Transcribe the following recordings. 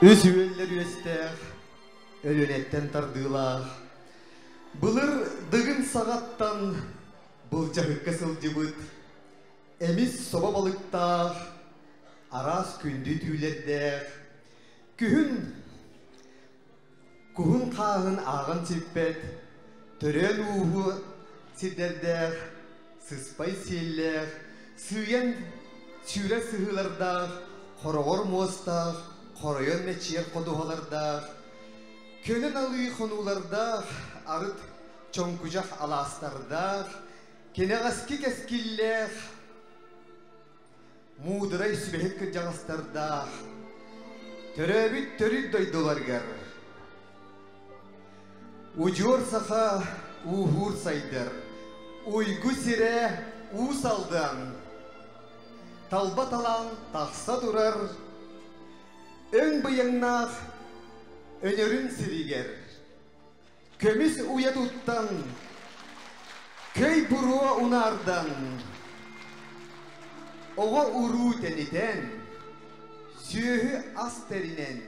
Үс үөллэр үөстээх, Өлүөнэттэн тардыылаах, былыр Дыгын саҕаттан былдьаһыкка сылдьыбыт, эмис собо балыктаах, араас күндү түүлэрдээх, күһүн Куһун хааһын ааҕан сиппэт, төрөөн ууһу сирдэрдээх, сыспай сиэллээх, сыыйан сүүрэр сыһыылардаах, хороҕор муостаах, хоройон мэччийэр ходуһалардаах, көнө налыы хонуулардаах, арыт чоҥкучах алаастардаах, кэнэҕэски кэскиллээх, муударай сүбэһит кырдьаҕастардаах, төрөөбүт төрүт дойдуларыгар удьуор саха ууһуур сайдар, уйгу сирэ уус алдан, талба талаан тахса турар өҥ быйаҥнаах өнөрүн сиригэр Көмүс уйа туттан, көй буруо унаардан, оҕо-уруу тэнитэн, сүөһү ас тэринэн,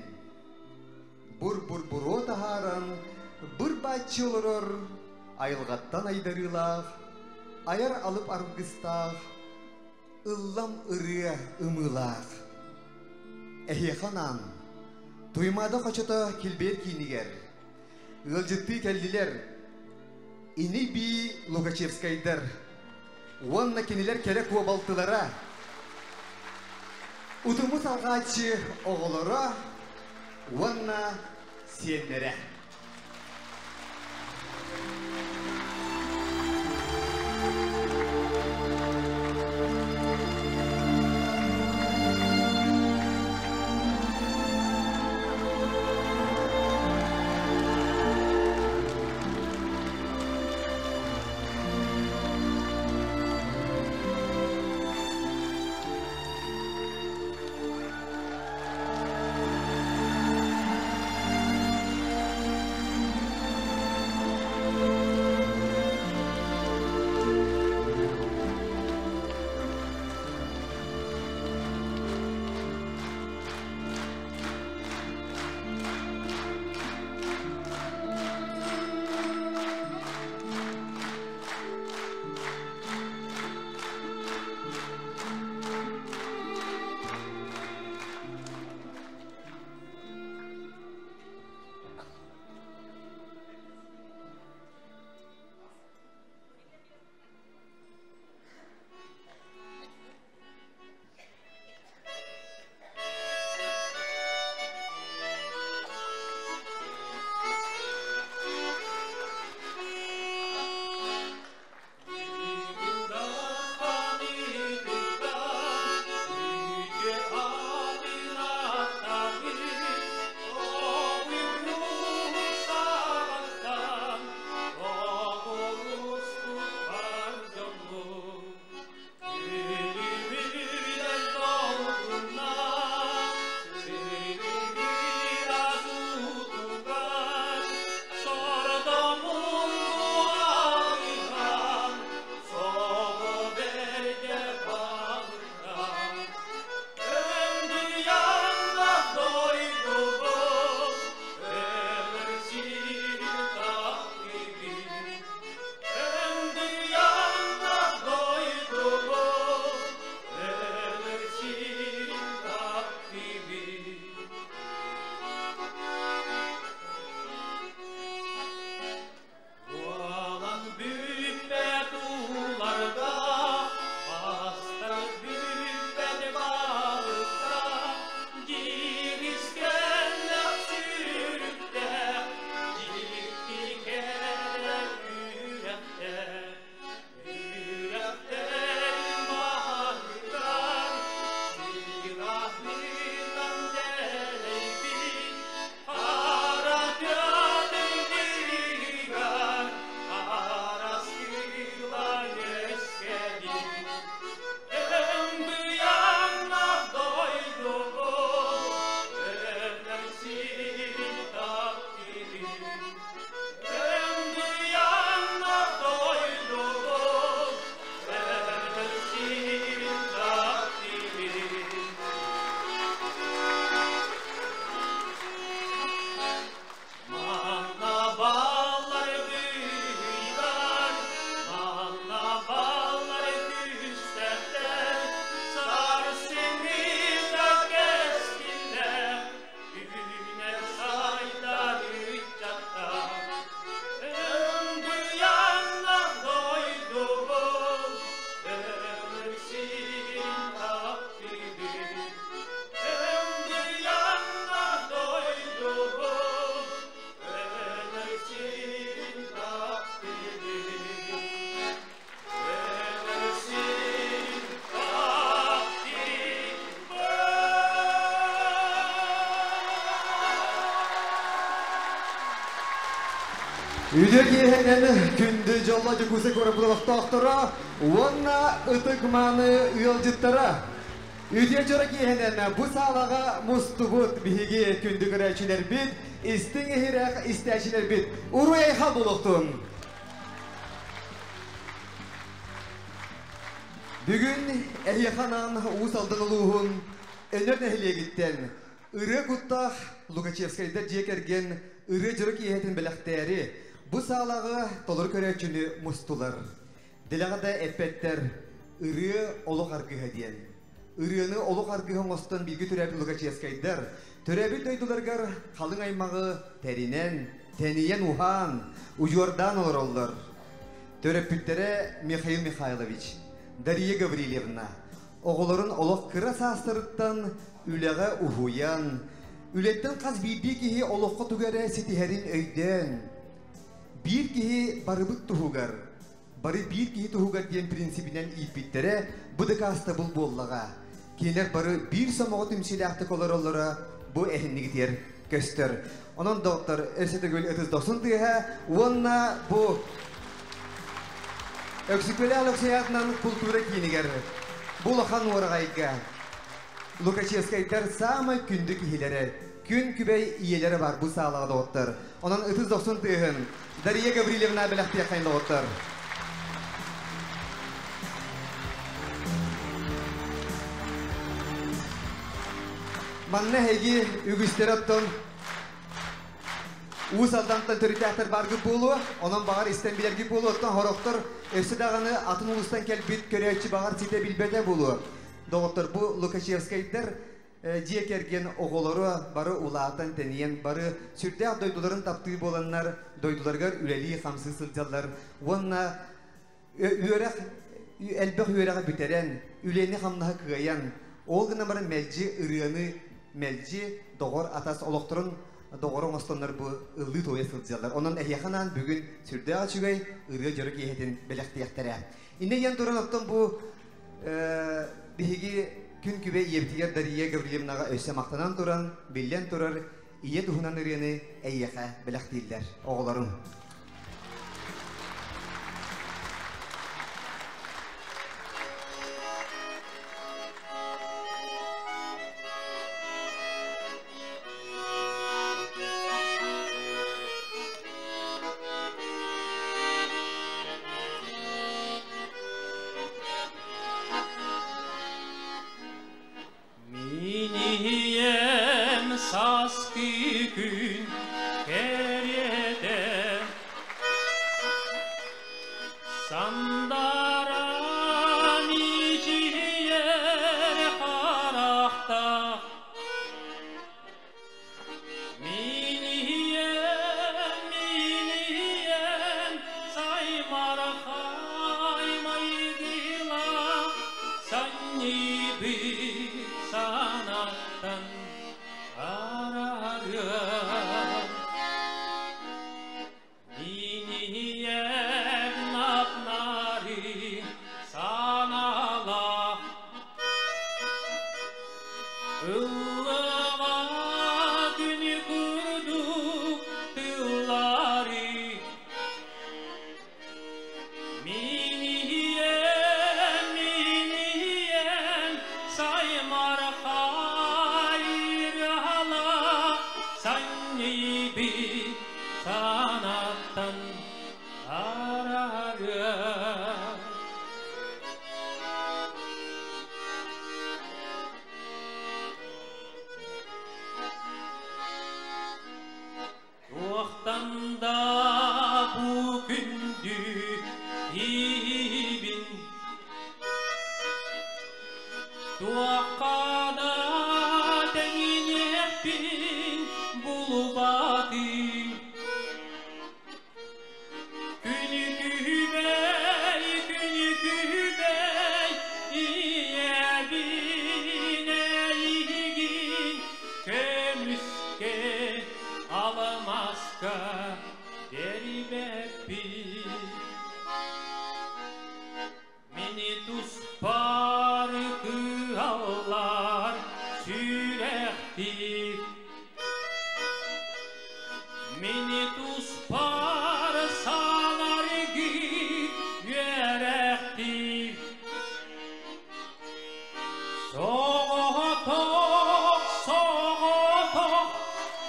бур-бур буруо таһааран, быр-бааччы олорор айылҕаттан айдарыылаах, айар алып аргыстаах, ыллам ырыа ымыылаах. Эһиэхэ анаан, Туймаада хочото килбиэр киинигэр Ыалдьыттыы кэллилэр ини-бии Лукачевскайдар уонна кинилэр кэрэ куобалтылара, утуму салҕааччы оҕолоро уонна сиэннэрэ. Үтүө киэһэнэн күндү дьолло Дьокуускай куораппыт олохтоохторо уонна ытык-мааны ыалдьыттара. Үтүө дьоро киэһэнэн бу саалаҕа мустубут биһиги күндү көрөөччүлэрбит, истиҥ иһирэх истээччилэрбит уруй-айхал буолуохтун! Бүгүн эһиэхэ анаан Уус Алдан улууһун Өнөр нэһилиэгиттэн ырыа куттаах Лукачевскайдар дьиэ кэргэн ырыа дьоро киэһэтин бэлэхтээри бу саалаҕа толору көрөөччүнү мустулар. Дэлэҕэ да эппэттэр ырыа олох аргыһа диэн. Ырыаны олох аргыһа оҥостон бииргэ төрөөбүт Лукачевскайдар төрөөбүт дойдуларыгар халыҥ аймаҕы тэринэн, тэнийэн уһаан, удьуордаан олороллор. Төрөппүттэрэ Михаил Михайлович, Дария Гаврильевна оҕолорун олох кыра саастарыттан үлэҕэ уһуйан, үлэттэн хас биирдии киһи олоххо тугу эрэ ситиһэрин өйдөөн, биир киһи барыбыт туһугар, бары биир киһи туһугар диэн принцибинэн ииппиттэрэ бу дакаастабыл буоллаҕа. Кинилэр бары биир сомоҕо түмсүүлээхтик олороллоро бу эһиннигитигэр көстөр. Онон доктор өссө төгүл ытыс дохсун тыаһа уонна бу Өксүкүлээх Өлөксөй аатынан култуура киинигэр бу улахан уораҕайга Лукачевскайдар саамай күндү киһилэрэ, күн күбэй ийэлэрэ бар бу саалаҕа доҕоттор. Онон ытыс дохсун тыаһын Дария Гаврильевна бэлэхтиэххэйин доҕоттор. Манна эһиги үгүстэр оттон Уус Алдантан төрүттээхтэр бааргыт буолуо, онон баҕар истэн билэргит буолуо, оттон сорохтор өссө даҕаны атын улуустан кэлбит көрөөччү баҕар ситэ билбэтэ буолуо. Доҕоттор, бу Лукачевскайдар дьиэ кэргэн оҕолоро бары улаатан, тэнийэн, бары сүрдээх дойдуларын таптыы буоланнар, дойдуларыгар үлэлии-хамсыы сылдьаллар уонна үөрэх элбэх үөрэҕи бүтэрэн, үлэни-хамнаһы кыайан, ол гынан баран мэлдьи ырыаны мэлдьи доҕор-атас олохторун доҕоро оҥостоннор бу ыллыы-туойа сылдьаллар. Онон эһиэхэ анаан бүгүн сүрдээх үчүгэй ырыа дьоро киэһэтин бэлэхтиэхтэрэ. Иннэ диэн туран оттон бу биһиги күн күбэй ийэбитигэр Дария Гаврильевнаҕа өссө махтанан туран, биллэн турар, ийэ туһунан ырыаны эйиэхэ бэлэхтииллэр оҕолорум. Мин ийэм сааскы күн кэриэтэ Сандара мичийэр харахтаах Мин ийэм, мин ийэм саймархай майгылаах Санньыйбыт санаттан араарыам. Мин ийэм нап-нарын санаалаах Ыллыга күнү курдук тыллары Мин ийэм, мин ийэм саймархай ырыалаах санньыйбыт санаттан араарыа. Туохтан да бу күндү киһибин Туохха да тэҥиниэхпин булбатым Күнү-күбэй, күнү-күбэй, ийэбин эйигин көмүскэ алмааска бэрибэппин. Мини туспар кыһаллар. Соҕотох, соҕотох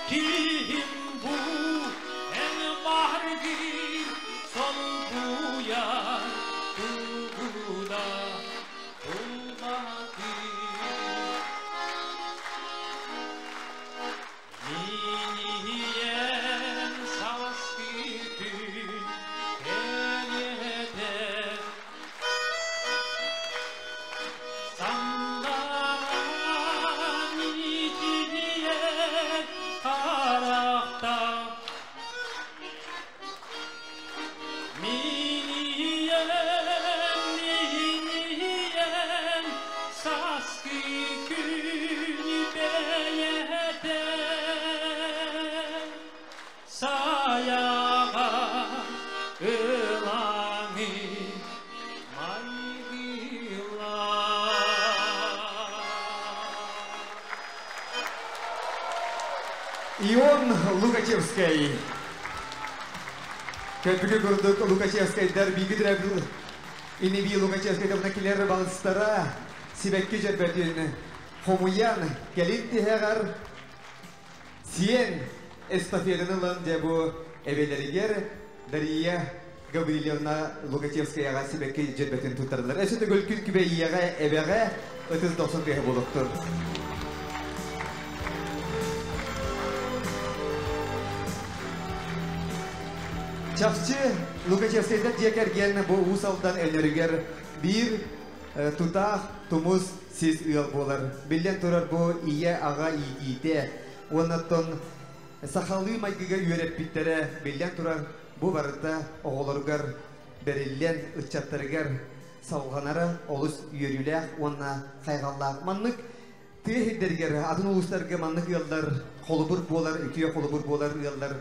киһим бу эн бааргын солбуйар тугу да булбатым. Мин ийэм сааскы күн кэриэтэ Сандаҕан итиниэн харахтаах Мин ийэм, мин ийэм сааскы күн бэйэтэ Сайаҕа ылаҥы майгылаах. Ион Лукачевскай. Көрбүкүт курдук Лукачевскайдар бииргэ төрөөбүт ини-бии Лукачевскайдар килэр балыстара сибэкки дьөрбөтүн хомуйан кэлин тиһэҕэр сиэн эстафетаны ылан дьэ бу эбэлэригэр Дария Гаврильевна Лукачевскаяҕа сибэкки дьөрбөтүн туттардылар. Өссө төгүл күн күбэй ийэҕэ, эбэҕэ ытыс дохсун тыаһа буолуохтун. Чахчы Лукачевскайдар дьиэ кэргэн бу Уус Алдан Өнөрүгэр биир тутаах тумус сис ыал буолар. Биллэн турар бу ийэ-аҕа иитиитэ уонна оттон сахалыы майгыга үөрэппиттэрэ биллэн турар бу барыта оҕолоругар бэриллэн ыччаттарыгар салҕанара олус үөрүүлээх уонна хайҕаллаах. Маннык тыа сирдэригэр атын улуустарга маннык ыаллар холобур буолар, үтүө холобур буолар ыаллар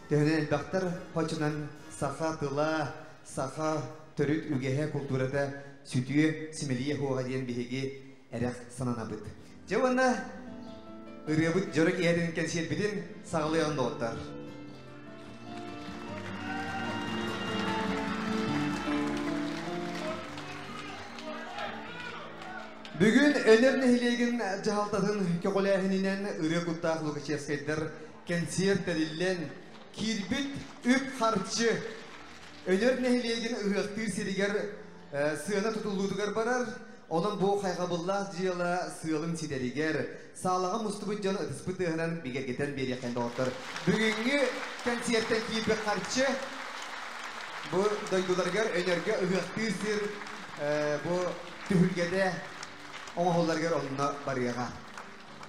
төһөнөн элбэхтэр, хочунан саха тыла, саха төрүт үгэһэ, култуурата сүтүө, симэлийэ суоҕа диэн биһиги эрэх сананабыт. Дьэ уонна ырыабыт дьоро киэһэтин кэнсиэрбитин саҕалыаҕын доҕоттор. Бүгүн Өнөр нэһилиэгин дьаһалтатын көҕүлээһининэн ырыа куттаах Лукачевскайдар кэнсиэр тэриллэн, киирбит үп-харчы Өнөр нэһилиэгин ыһыахтыыр сиригэр сыана тутуллуутугар барар. Онон бу хайҕабыллаах дьыала сыалын ситэригэр саалаҕа мустубут дьон ытыспыт тыаһынан бигэргэтэн биэриэххин доҕоттор. Бүгүҥҥү кэнсиэртэн киирбит харчы бу дойдуларыгар Өнөргө ыһыахтыыр сир бу түһүлгэтэ оҥоһулларыгар онно барыаҕа.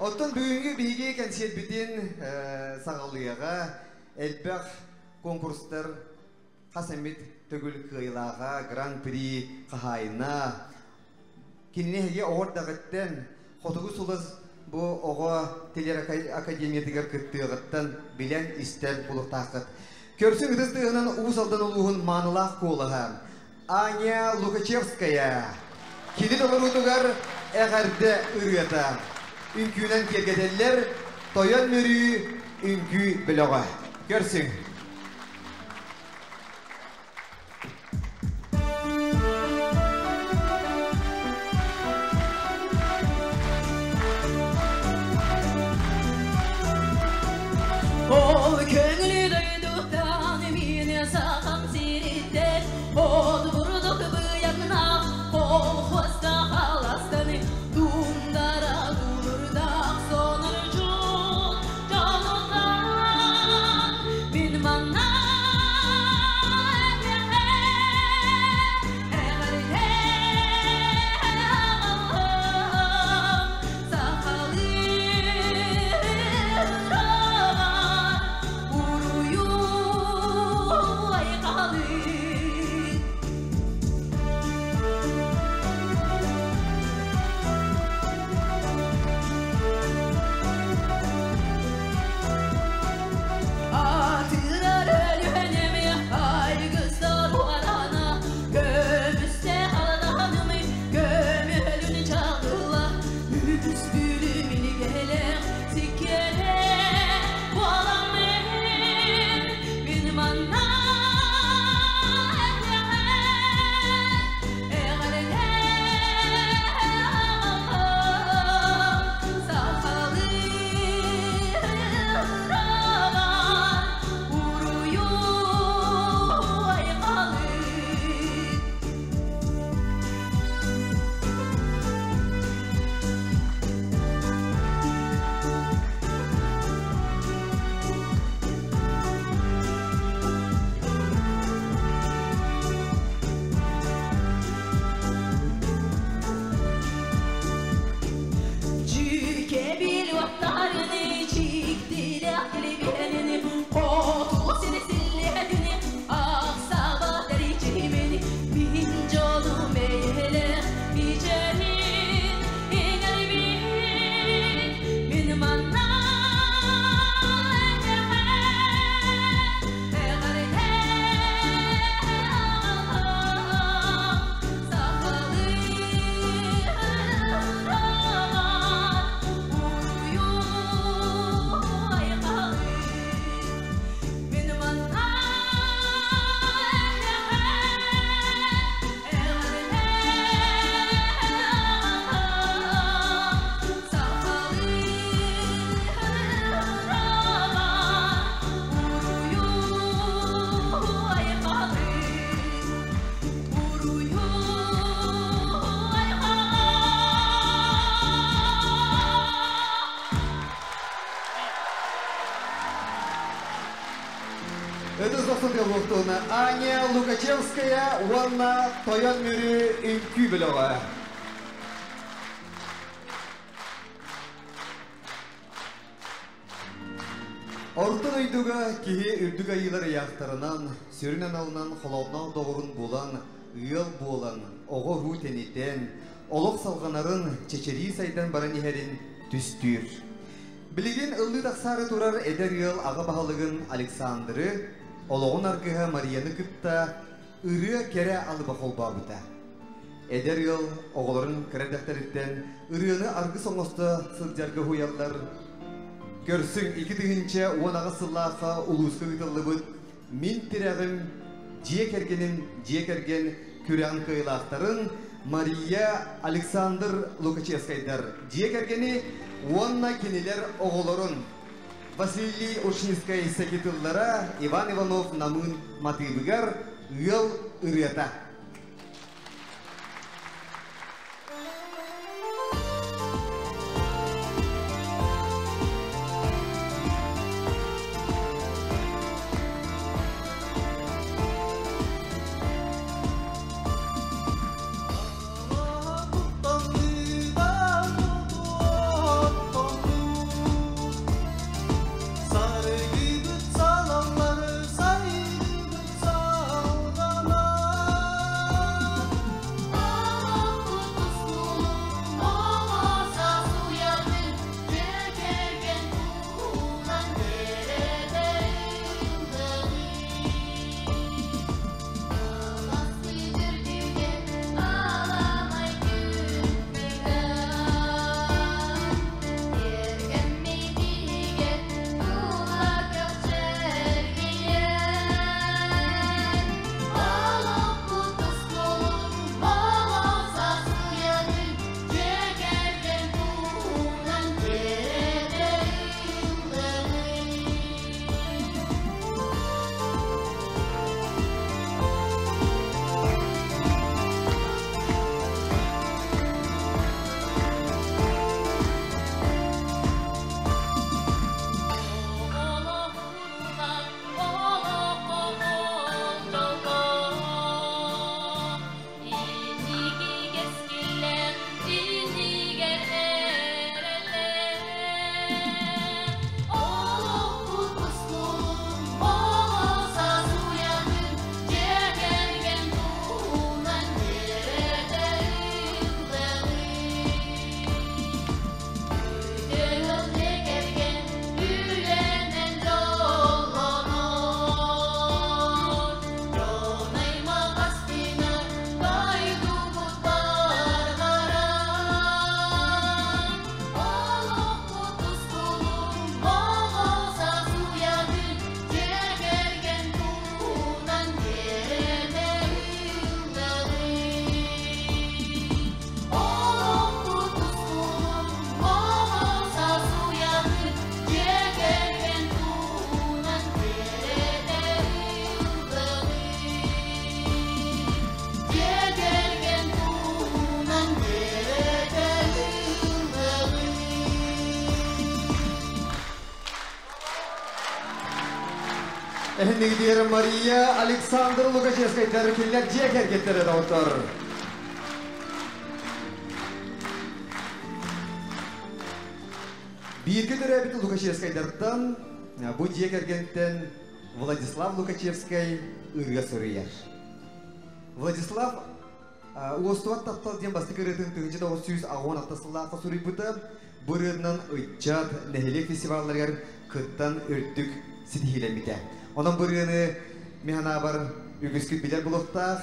Оттон бүгүҥҥү биһиги кэнсиэрбитин саҕалыаҕа элбэх конкурстар хас эмит төгүл кыайыылааҕа, гран-при хаһаайына. Кинини эһиги оҕо эрдэҕиттэн Хотугу сулус бу оҕо телеакадемиятыгар кыттыаҕыттан билэн истэр булуохтааххыт. Көрсүҥ ытыс тыаһынан Уус Алдан улууһун маанылаах куолаһа Аня Лукачевская. Кини толоруутугар эҕэрдэ ырыата. Үҥкүүнэн киэргэтэллэр Тойон Мүрү үҥкүү бөлөҕө. Көрсүҥ. Ол көҥүлү дойдуттан мин сахам сириттэн от бурдук быйаҥнаах колхозка халастан туундара тулурдаах сонордьут дьонуттан мин Буохтуна Аня Лукачевская уонна Тойон Мүрү үҥкүү бөлөҕө. Орто дойдуга киһи үрдүк айыылар ыйаахтарынан, сүрүн аналынан холоонноох доҕорун булан, ыал буолан, оҕо-уруу тэнитэн, олох салҕанарын, чэчирии сайдан баран иһэрин түстүүр. Билигин ыллыы тахсаары турар эдэр ыал аҕа баһылыгын Александры, олоҕун аргыһа Марияны кытта ырыа кэрэ алыба холбообута. Эдэр ыал оҕолорун кыра эрдэхтэриттэн ырыаны аргыс оҥосто сылдьарга уһуйаллар. Көрсүҥ 2018 сыллаахха улууска ыытыллыбыт Мин тирэҕим дьиэ кэргэним дьиэ кэргэн күрэҕин кыайыылаахтарын Мария, Александр Лукачевскайдар дьиэ кэргэни уонна кинилэр оҕолорун Василий Ушницкай сэки тыллара Иван Иванов намыын матыыбыгар Ыал ырыата. Эһиннигитигэр Мария, Александр Лукачевскайдар кинилэр дьиэ кэргэттэрэ доҕоттор. Бииргэ төрөөбүт Лукачевскайдартан бу дьиэ кэргэнтэн Владислав Лукачевскай ырыа суруйар. Владислав Уостубат таптал диэн бастакы ырыатын 1986 сыллаахха суруйбута. Бу ырыатынан ыччат нэһилиэк фестивалларыгар кыттан үрдүк ситиһиилэммитэ. Онон бу ырыаны мин санаабар үгүскүт билэр булуохтаах.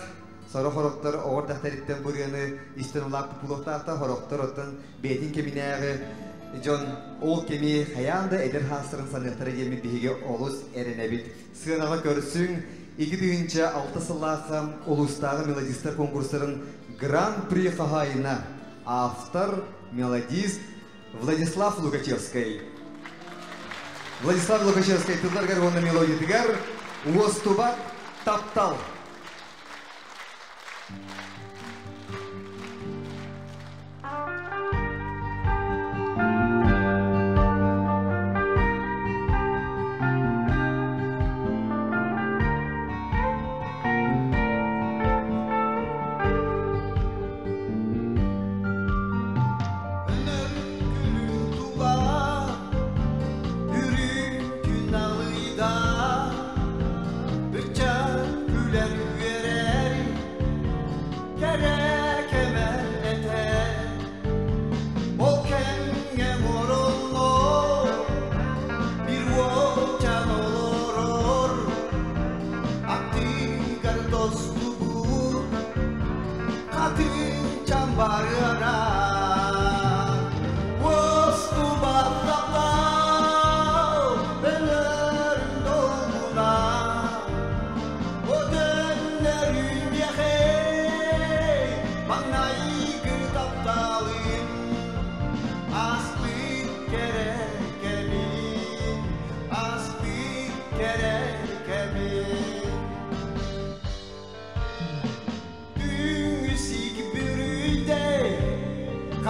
Сорох хорохтор оҕор дьахтарыттан бу ырыаны истэн улааппыт булуохтаахтар, хорохтор оттон бэйэтин кэминээҕи дьон ол кэми хайаан да эдэр хаастарын саныахтара диэммит биһиги олус эрэнэбит. Сыанаҕа көрсүҥ, 2006 сыллаахха улуустааҕы мелодистар конкурстарын Гран-при хаһаайына, автор, мелодист Владислав Лукачевскай. Владислав Лукачевскай тылларыгар уонна мелодиятыгар Уостубат таптал.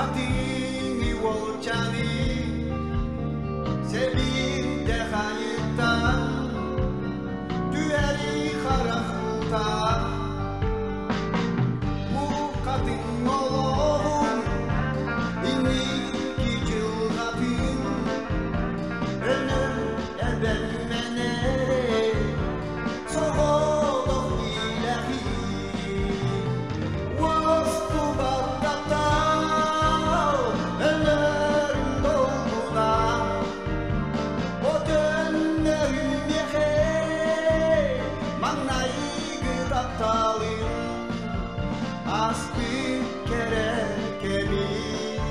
Сахатыҥы уолчаны Сэбирдэх хайыттан Түһэри харах уута Бу хатыҥ олоҕун Инники дьылҕатын Өлөр эбэммэн эрэ Соҕотох билэхин Уостубат таптал Өлөрүм долгуна О төннөрүм миэхэ Маҥнайгы тапталым Ааспыт кэрэ кэмим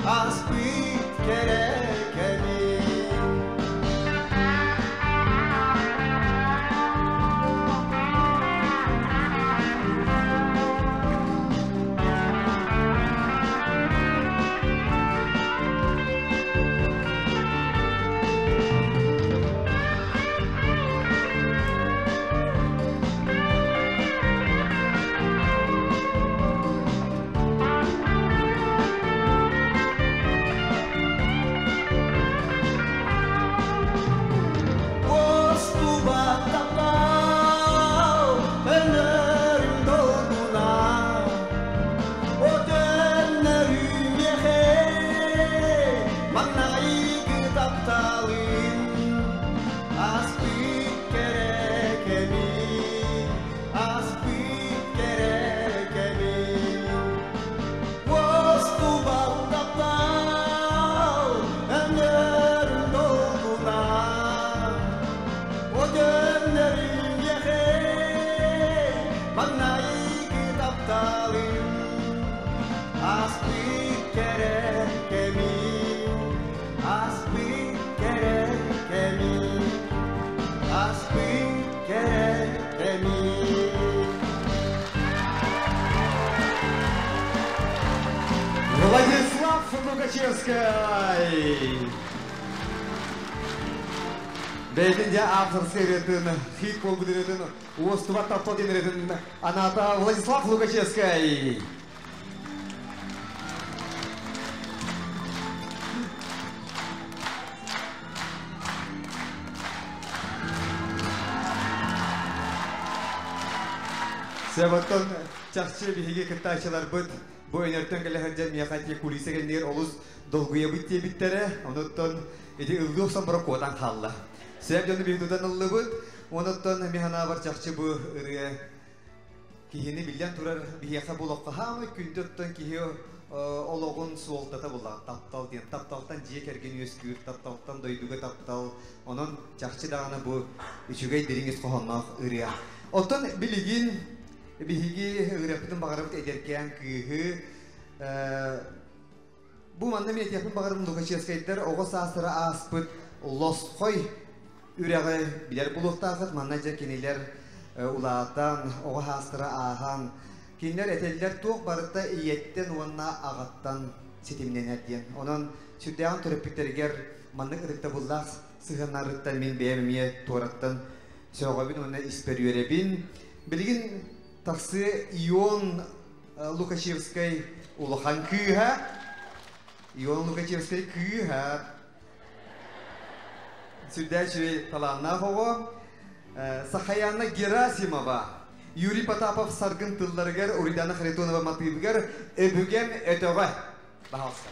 Ааспыт кэрэ кэмим. Уостубат таптал Өлөрүм долгуна О төннөрүм миэхэ Маҥнайгы тапталым Ааспыт кэрэ кэмим Ааспыт кэрэ кэмим Уостубат таптал Өлөрүм долгуна О төннөрүм миэхэ Маҥнайгы тапталым Ааспыт кэрэ кэмим Ааспыт кэрэ кэмим Ааспыт кэрэ кэмим. Владислав Лукачевский! Бэйэтин дьэ авторскай ырыатын, хит буолбут ырыатын, уостубат таптал диэн ырыатын анаата Владислав Лукачевский! Себаттан чахчы биһиги кыттааччыларбыт бу өнөртөн кэлэ сылдьан миэхэ ити кулиса кэннигэр олус долгуйабыт диэбиттэрэ. Онуттан ити ыллыы охсон баран куотан хаалла. Сөп дьону биһи тутан ыллыбыт. Онуттан мин санаабар чахчы бу ырыа киһини биллэн турар биһиэхэ бу олоххо хаамай күндү оттон киһи олоҕун суолтата буллаҕа таптал диэн. Тапталтан дьиэ кэргэн үөскүүр, тапталтан дойдуга таптал. Онон чахчы даҕаны бу үчүгэй дириҥ ис хоһоонноох ырыа. Оттон билигин биһиги ырыаппытын баҕарабыт эдэркээн кыыһы бу манна мин этиэхпин баҕарабын Лукачевскайдар оҕо саастара ааспыт Лосхой үрэҕи билэр буолуохтаахыт. Манна дьэ кинилэр улаатан, оҕо саастара ааһан, кинилэр этэллэр туох барыта ийэттэн уонна аҕаттан ситимнэнэр диэн. Онон сүрдээҕин төрөппүттэригэр маннык ытыктабыллаах сыһыаннарыттан мин бэйэм эмиэ туораттан сөҕөбүн уонна испэр үөрэбин. Билигин тахсыа Ион Лукачевскай улахан кыыһа, Ион Лукачевскай кыыһа, сүрдээх үчүгэй талааннаах оҕо, Сахаяна Герасимова, Юрий Потапов саргын тылларыгар, Уридаана Харитонова матыыбыгар «Өбүгэм өтөҕө». Пожалуйста.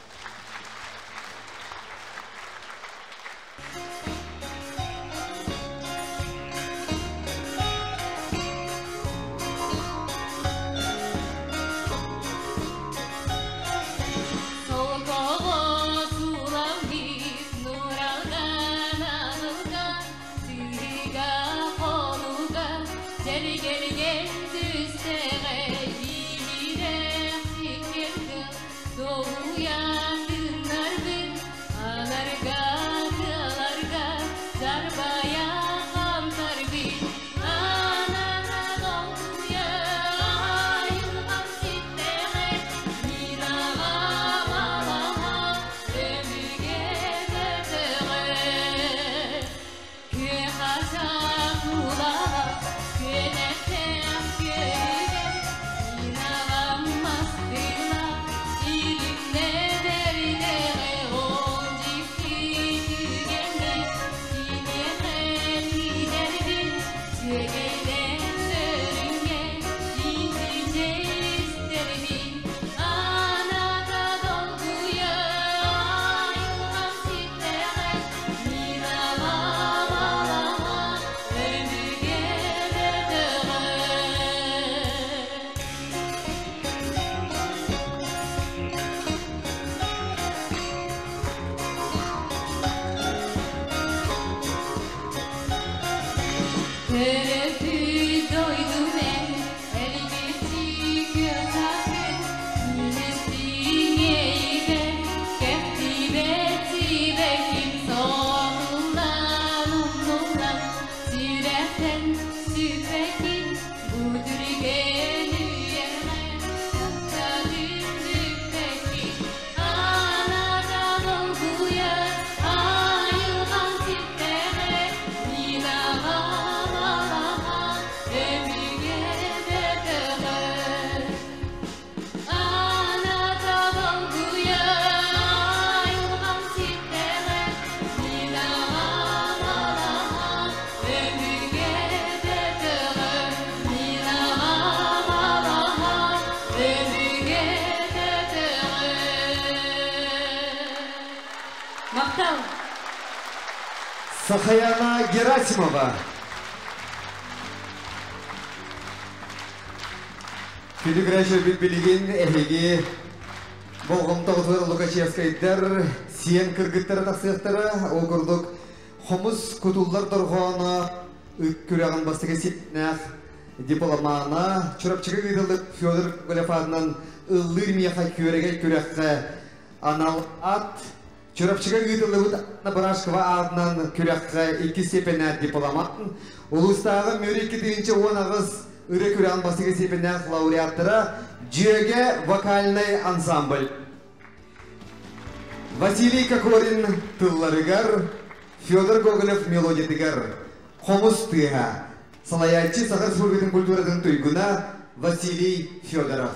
Солкоҕо сууламмыт нууралган аһылга, сыһыыга хонууга дьэргэлгэн түстэҕэ иһирэх сиккиргэ долуйа Төрөппүт дойдум эн, эргиччи күөх сааскын, мин истиҥ эйигэр кэхтибэт сибэкким сотуллан умнуллан, сүрэхтэн сүппэккин бу түргэн үйэҕэ букатын бүппэккин. Аната долгуйар айылҕам ситтэҕэ, мин аҕам алаһа өбүгэ бөтөҕө. Аната долгуйар айылҕам ситтэҕэ, мин аҕам алаһа өбүгэ бөтөҕө. Мин аҕам алаһа өбүгэ бөтөҕө. Махтал! Сахаяна Герасимова. Күндү көрөөччүлэрбит билигин эһиги болҕомтоҕутугар Лукачевскайдар сиэн кыргыттара тахсыахтара. Ол курдук хомус кутуллар дорҕооно ыт күрэҕин бастакы ситнээх дипломана Чурапчыга ыытыллыбыт Федор Гоголев аатынан ыллыыр миэхэ күөрэгэй күрэххэ анал ат Чурапчыга ыытыллыбыт Анна Барашкова аатынан күрэххэ иккис степеннээх дипломат, улуустааҕы Мүрү 2018 ырыа күрэҕин бастакы степеннээх лауреаттара Дьүөгэ вокальнай ансамбль. Василий Кокорин тылларыгар, Федор Гоголев мелодиятыгар «Хомус тыаһа» салайааччы Саха Республикатын культуратын туйгуна Василий Федоров.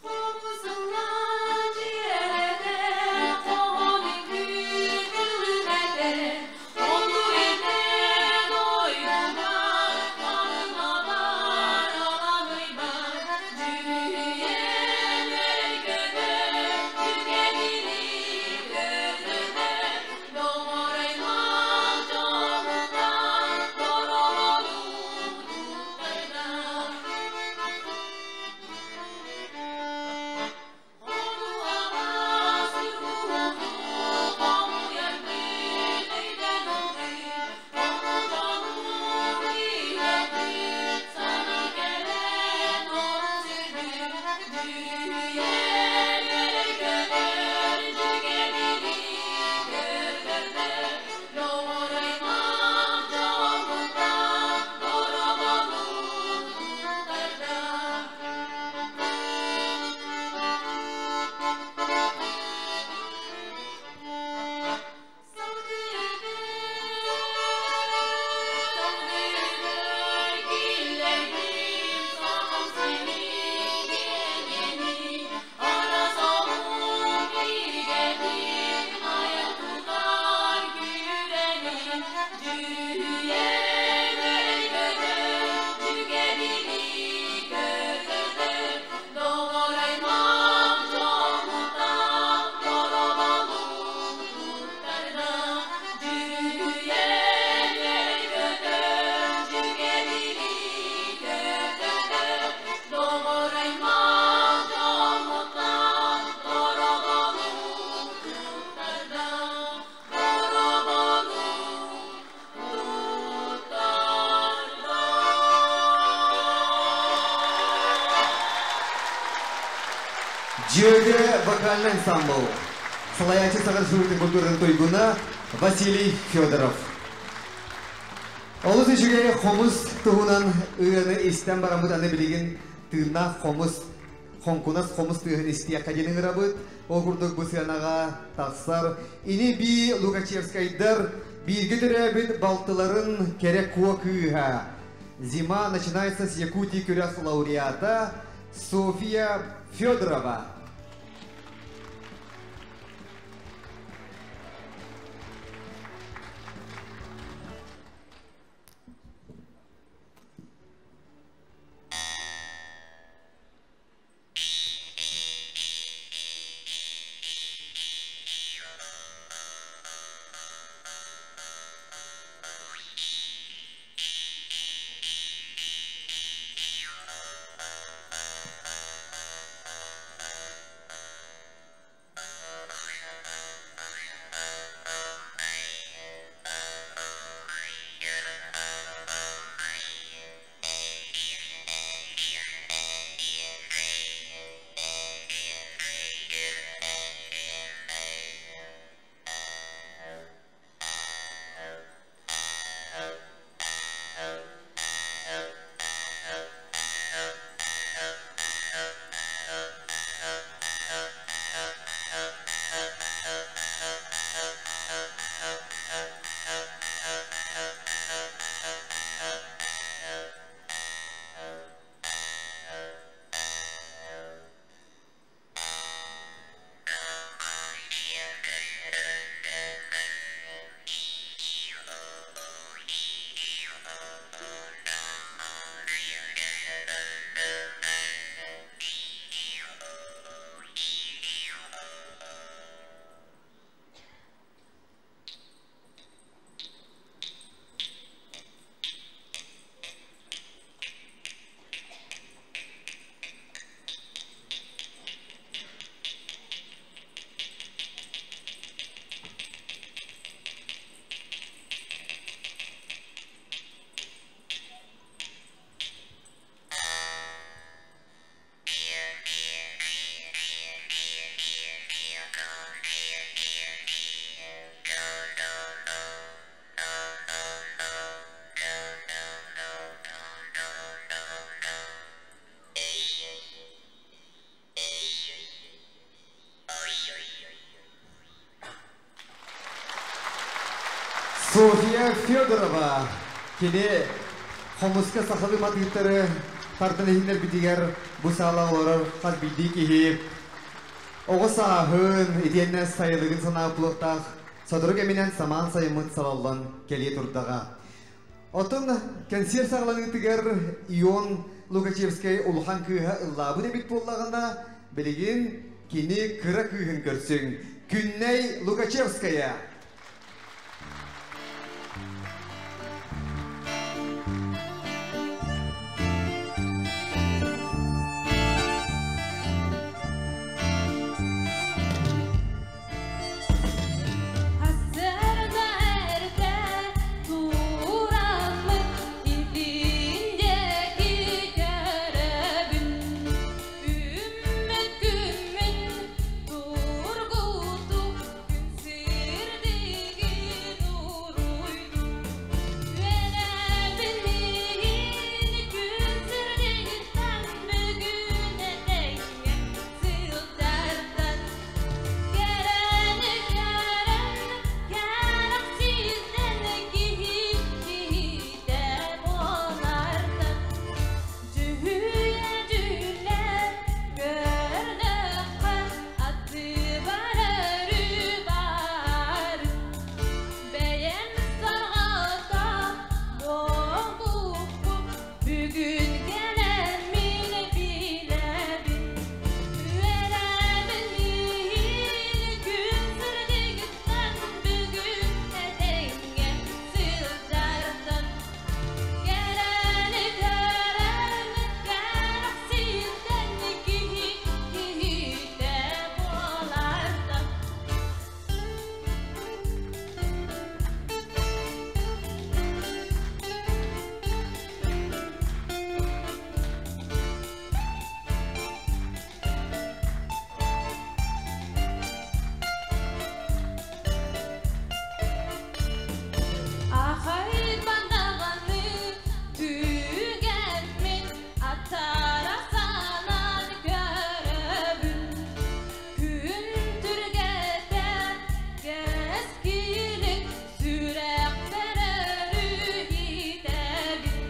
Хомусуна дьиэрэтэ, хоһоон үҥкүү Ону этэн ойдубар, аныгабар аламыйбар, дьүһүйэн өргөтөр, түгэбили көрдөтөр, доҕор-аймах дьонуттан доролону туттарда. Ону аҕас ньургуһуну хомуйарбыт өйдөн ыллын, ону дьонум иһэтин, саҥа кэлэн от сүрдүн, дьүһүйэн өргөтөр, дьүгэбили көрдөрдөр, доҕор-аймах дьоммуттан дорогону туттарда. Салгыыр киллэрдим сахам сирин киэҥин, араас омук билгэтин айа тутар күүрэнин, дьүһүйэн өргөтөр, дьүгэбили көрдөтөр, доҕор-аймах дьоммуттан дорогону туттарда. Дьүһүйэн өргөтөр, дьүгэбили көрдөтөр, доҕор-аймах дьоммуттан дорогону туттарда. Дорогону туттарда. Дьүөгэ вокальный ансамбл. Салайааччы Саха Республикатын культуратын туйгуна Василий Федоров. Олус үчүгэй хомус туһунан ырыаны истэн бараммыт аны билигин тыыннаах хомус хоҥкунас хомус тыаһын истиэххэ диэн ыҥырабыт. Ол курдук бу сыанаҕа тахсар ини-бии Лукачевскайдар бииргэ төрөөбүт балтыларын кэрэ куо кыыһа. Зима начинается с Якутии күрэх лауреата Софья Федорова. Софья Федорова кини хомуска сахалыы матыыптары тардан иһиннэрбитигэр бу саала олорор хас биирдии киһи оҕо сааһын итиэннэ сайылыгын санаабыт буолуохтаах сотору кэминэн самаан сайыммыт салаллан кэлиэ турдаҕа. Оттон кэнсиэр саҕаланыытыгар Ион Лукачевскай улахан кыыһа ыллаабыт эбит буоллаҕына, билигин кини кыра кыыһын көрсүҥ. Күннэй Лукачевская. Сарда эрдэ тураммын илин диэки көрөбүн. Үүммүт күммүн тургутук күн сирдигин уруйдуу. Үөрэбин миигин күн сирдигиттэн бүгүн этэҥҥэ сылдьартан. Кэрэни көрөн, кэрэх сиртэн киһи киһитэ буолартан. Дьүһүйэ дьүллэн көрдөххө аттыбар өрүү баар. Бэйэм сорҕото буолбуппун бүгүн кэлэн мин билэбин. Үөрэбин миигин күн сырдыгыттан бүгүн этэҥҥэ сылдьартан. Кэрэни көрөн, кэрэх сиртэн киһи киһитэ буолартан. Ахайбан даҕаны түгэммин аттара санаан көрөбүн. Күн түргэтэ кэскилин сүрэхпэр өрүү итэбин.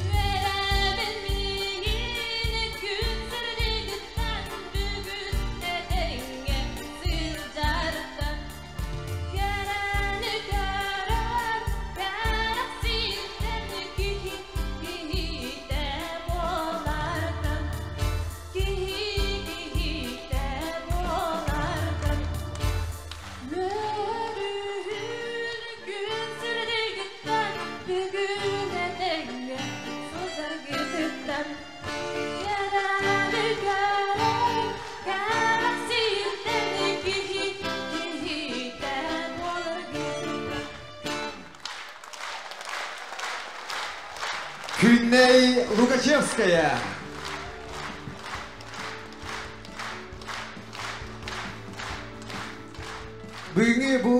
Үөрэбин миигин күн сырдыгыттан бүгүн этэҥҥэ сылдьартан. Кэрэни көрөн, кэрэх сиртэн киһи киһитэ буолартан. Киһи киһитэ буолартан. Үөрүүн күн сырдыгыттан бүгүн этэҥҥэ сылдьаргытыттан. Кэрэни көрөн, кэрэх сиртэн киһи киһитэ буоларгытыттан. Күннэй Лукачевская. Бүгүҥҥү бу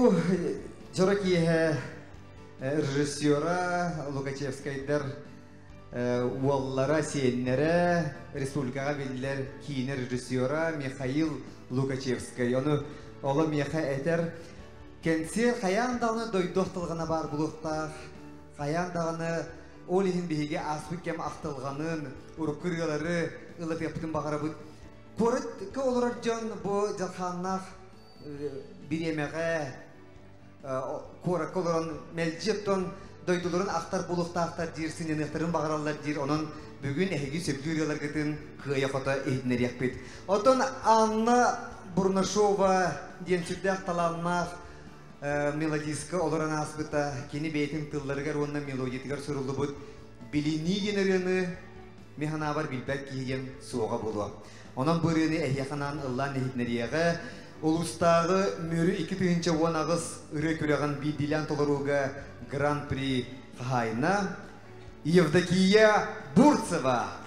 дьоро киэһэ режиссера Лукачевскайдар уоллара, сиэннэрэ, республикаҕа биллэр киинэ режиссера Михаил Лукачевскай. Ону оло миэхэ этэр кэнсиэр хайаан даҕаны дойду ахтылҕана баар буолуохтаах, хайаан даҕаны ол иһин биһиги ааспыт кэм ахтылҕанын, урукку ырыалары ыллатыахпытын баҕарабыт. Куоракка олорор дьон бу дьалхааннаах бириэмэҕэ куоракка олорон мэлдьи оттон дойдуларын ахтар буолуохтаахтар диир, сынньаныахтарын баҕараллар диир. Онон бүгүн эһиги сөбүлүүр ырыаларгытын кыайа-хото иһитиннэриэхпит. Оттон Анна Бурнашова диэн сүрдээх талааннаах мелодистка олорон ааспыта. Кини бэйэтин тылларыгар уонна мелодиятыгар суруллубут Билинии диэн ырыаны мин санаабар билбэт киһи диэн суоҕа буолуо. Онон бу ырыаны эһиэхэ анаан ыллаан иһитиннэриэҕэ. Улуустааҕы Мүрү 2018 ырыа күрэҕин биирдиилээн толорууга Гран-при хаһаайына Евдокия Бурцева.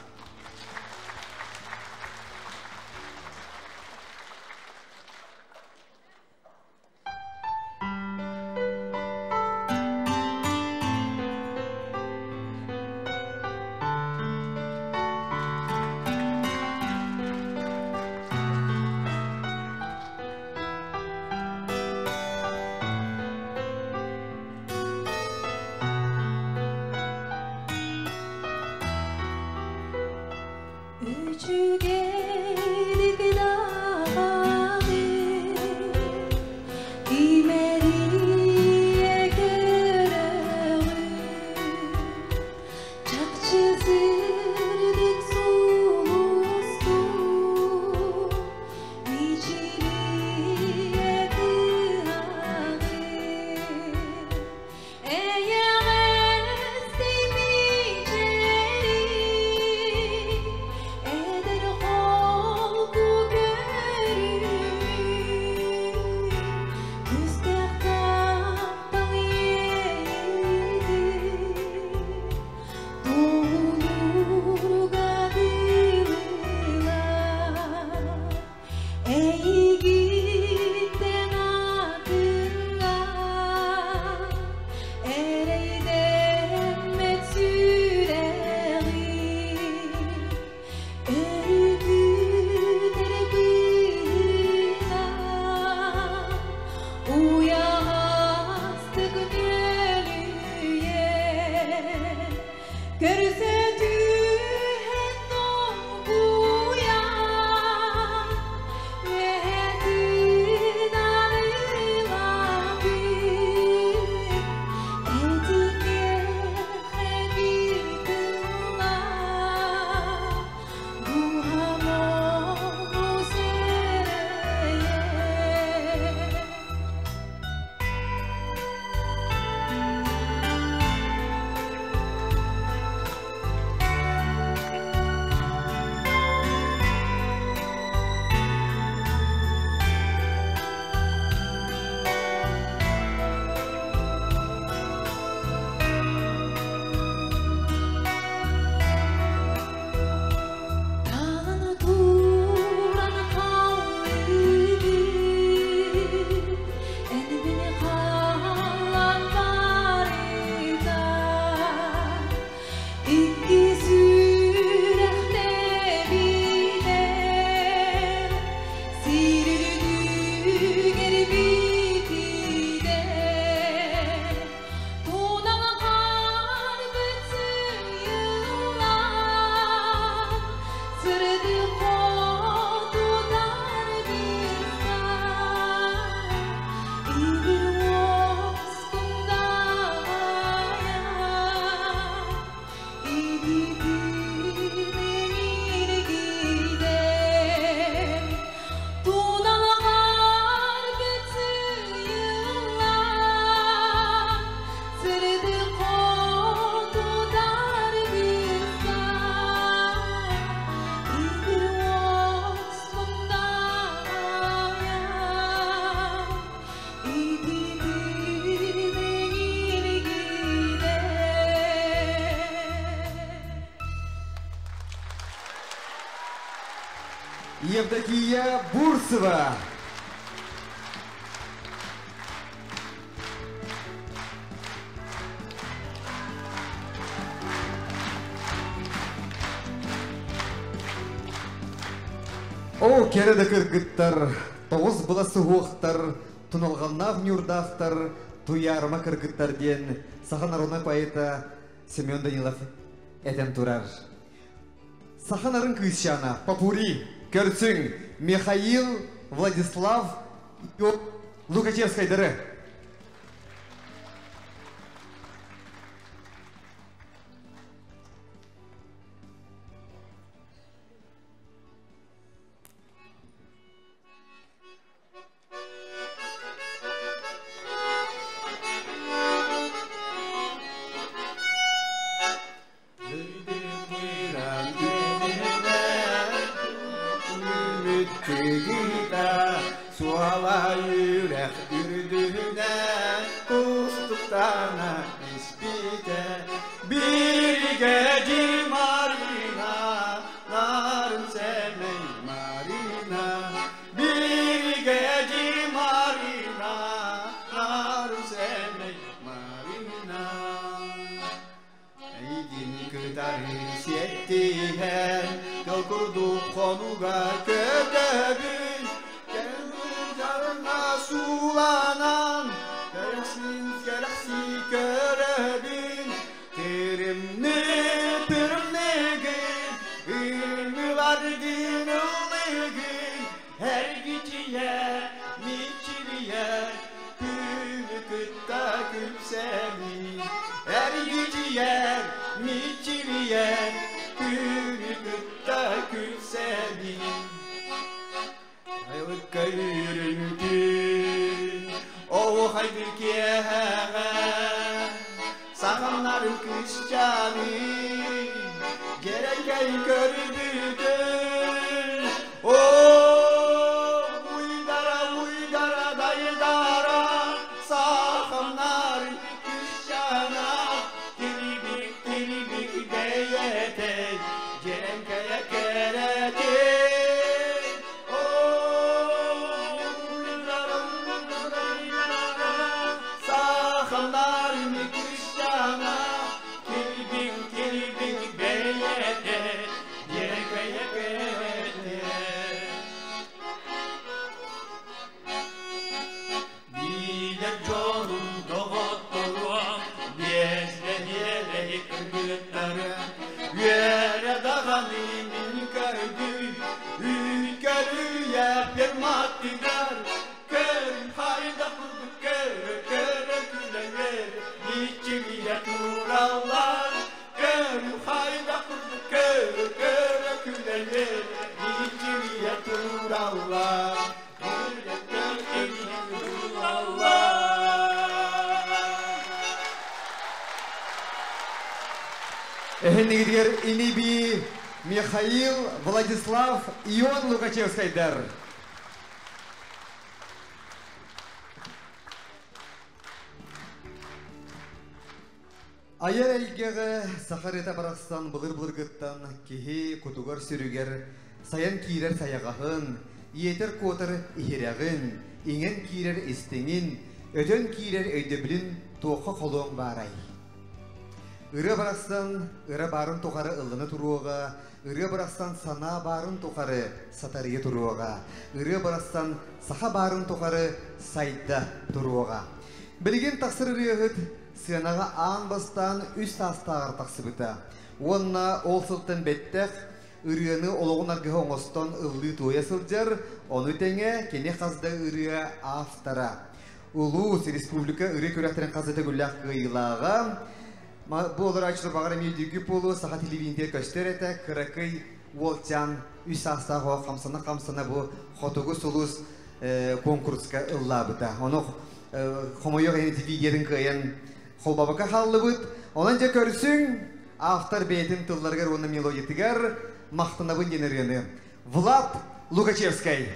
Евдокия Бурцева. О, кэрэ да кыргыттар, тоҕус была суһуохтар, туналҕаннаах ньуурдаахтар, туйаарыма кыргыттар диэн саха народнай поэта Семен Данилов этэн турар. Саха нарын кыысчаана Попури, көрсүҥ Михаил Владислав Лукачевскайдары. Суола үрэх үрдүнэн кустуктана испитэ биригэдьир Марина нарын сэмэй Марина биригэдьир Марина нарын сэмэй Марина Эйигин кытары сиэттиһэн, тыл курдук хонуга көтөбүн, кэлин сууланан, кэрэхсин кэрэхсии көрөбүн, тиримни тырымныгын, ырмылардын ыллыгын, эргичийэ, мичилийэ, күнү кытта күлсэбин, эргичийэр, мичилийэр, күнү кытта күлсэбин. Айылыкка үрүҥкүн, оһуохайдыр киэһэҕэ, сахамнарын кыысчаанын, дьэрэкэй көрбүтүн, Оо, уйдара, уйдара, дайдара, сахамнарын кыысчаана, тирибик, тирибик бэйэтэ, дьэрэҥкэйэ кэрэтин. Оо, уйдара, уйдара, сахамнарын кыысчаана, килбик, килбик бэйэтэ, дьэрэҥкэйэ кэрэтин. Билэр дьонум доҕотторуом, биэслэһиэлэһи кыргыттары, үөрэ даҕаны мин көрдүм, үүт перматтыгар, көрүн хайда курдук көрө көрө күлэллэр, иччилийэ тураллар, көрүн хайда курдук көрө көрө күлэллэр, иччилийэ тураллар, Эһэннигитигэр ини-бии Михаил, Владислав, Ион Лукачевскайдар. Айар эйгэҕэ саха ырыата барахсан былыр-былыргыттан киһи кутугар-сүрүгэр сайан киирэр сайаҕаһын, иэтэр-куотар иһирэҕин, иҥэн киирэр истиҥин, өтөн киирэр өйдөбүлүн туохха холуоҥ баарай? Ырыа барахсан ыра баарын тухары ыллана туруоҕа, ырыа барахсан санаа баарын тухары сатарыйа туруоҕа, ырыа барахсан саха баарын тухары сайда туруоҕа. Билигин тахсар ырыаһыт сыанаҕа аан бастаан үс саастааҕар тахсыбыта. Уонна ол сылтан бэттэх ырыаны олоҕун аргыһа оҥостон ыллыы-туойа сылдьар, ону тэҥэ кини хас да ырыа автора. Улуус, республика ырыа күрэхтэрин хас да төгүллээх кыайыылааҕа. Бу олорооччулар баҕар эмиэ өйдүүргүт буолуо, саха телевидениетигэр көстөр этэ, кыракый уолчаан үс саастаах оҕо хамсана-хамсана бу Хотугу сулус конкурска ыллаабыта. Ону хомойуох иһин телевидениетин кыайан холбобокко хааллыбыт. Онон дьэ көрсүҥ, автор бэйэтин тылларыгар уонна мелодиятыгар махтанабын диэн ырыаны. Влад Лукачевскай.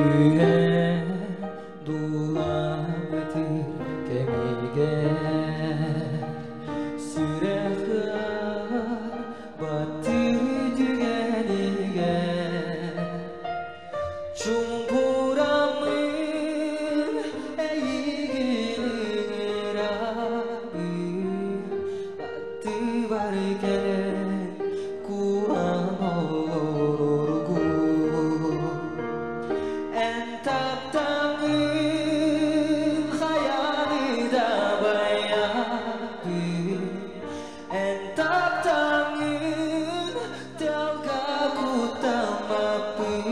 Түһэн дууһабытын кэмигэр Сүрэххэр баттыы түгэнигэр Чуҥкураммын эйигин ыҥырабын Аттыбар кэлэн кууһан олороргун Эн таптаҥҥын хайаны да байабын Эн таптаҥҥын тыалга куттаммаппын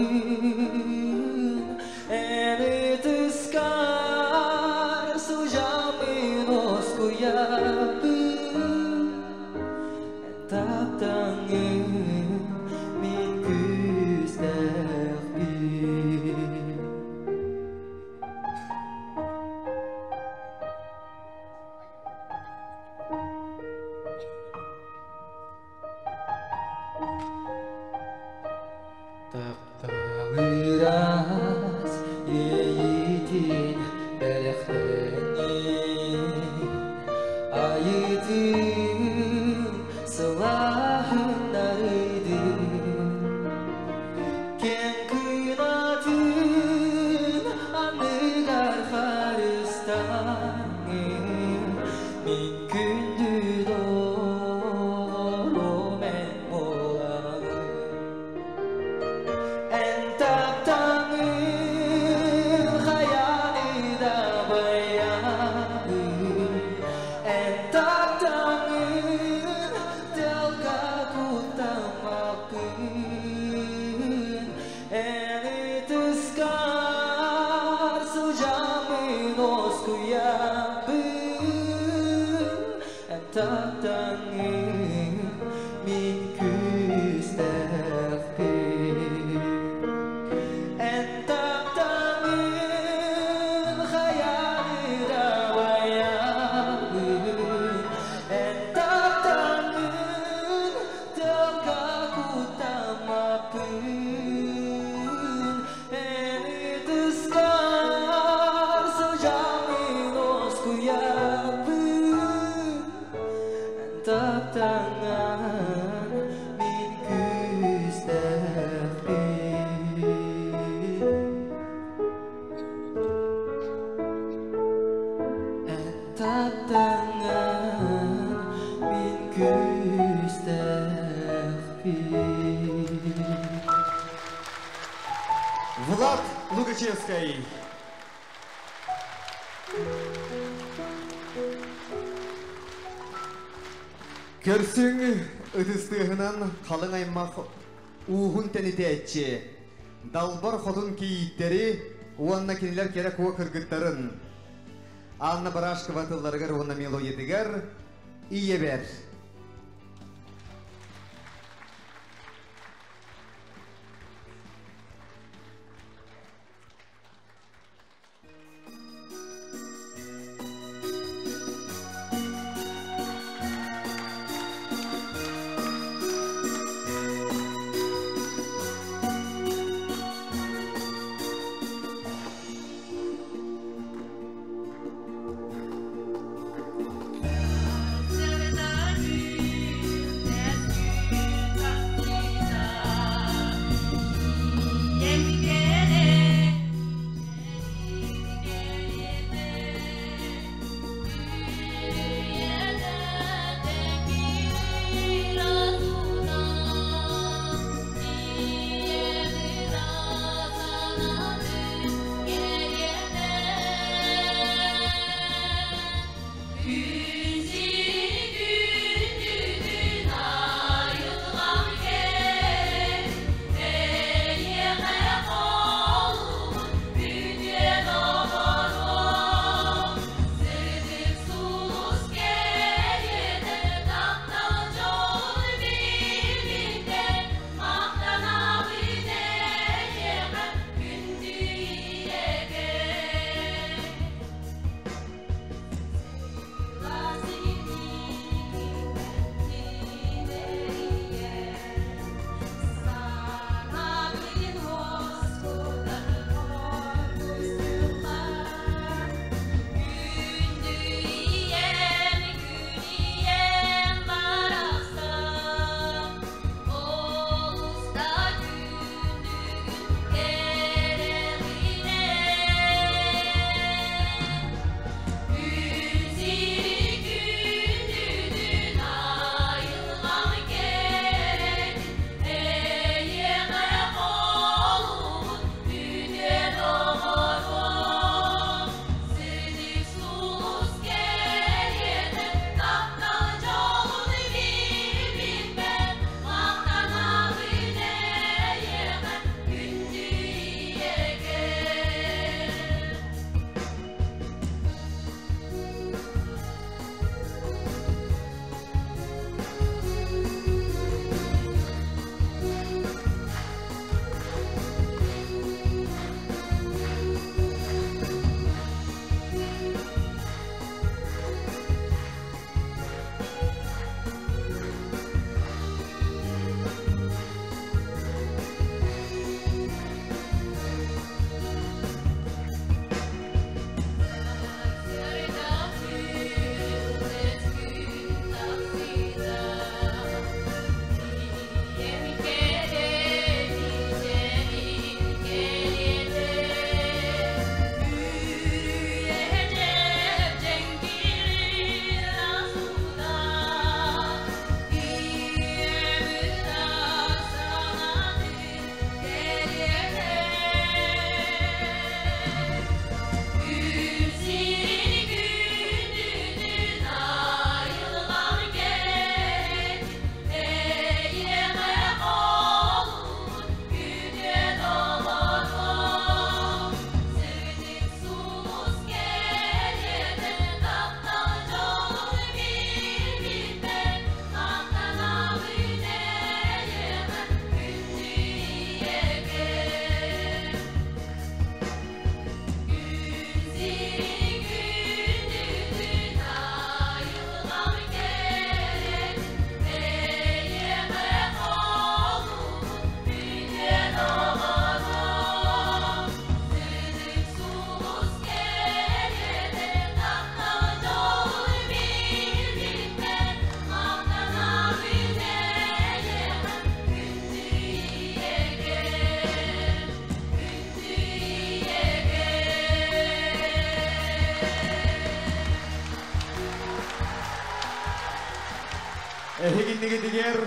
Эн ытыскар сылдьаммын уоскуйабын Эн таптаҥҥын мин күүстээхпин. Тапталыраас иэйиитин бэлэхтэниҥ, Айыытын сылааһыннарыйдын. Кэм кынатын анныгар харыстанын, Мин күндү доҕорум эн буолаҕын. Эн таптаҥҥын хайаны да байабын, Эн таптаҥҥын тыалга куттаммаппын, Эн ытыскар сылдьаммын уоскуйабын, Эн таптаҥҥын мин күүстээхпин. Эн таптаҥҥын хайаны да байабын, Эн таптаҥҥын тыалга куттаммаппын, Эн ытыскар сылдьаммын уоскуйабын, Эн таптаҥҥын мин күүстээхпин. Эн таптаҥҥын мин күүстээхпин. Влад Лукачевский. Көрсүҥ ытыстыыһынан халыҥ аймах ууһун тэнитээччи, далбар хотун кийииттэри уонна кинилэр кэрэ куо кыргыттарын Анна Барашкова тылларыгар уонна мелодиятыгар Ийэбэр. Сарсыарда Эһигиннигитигэр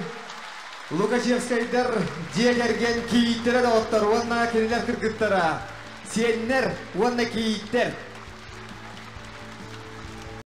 Лукачевскайдар дьиэ кэргэн кийииттэрэ доҕоттор уонна кинилэр кыргыттара, сиэннэр уонна кийииттэр.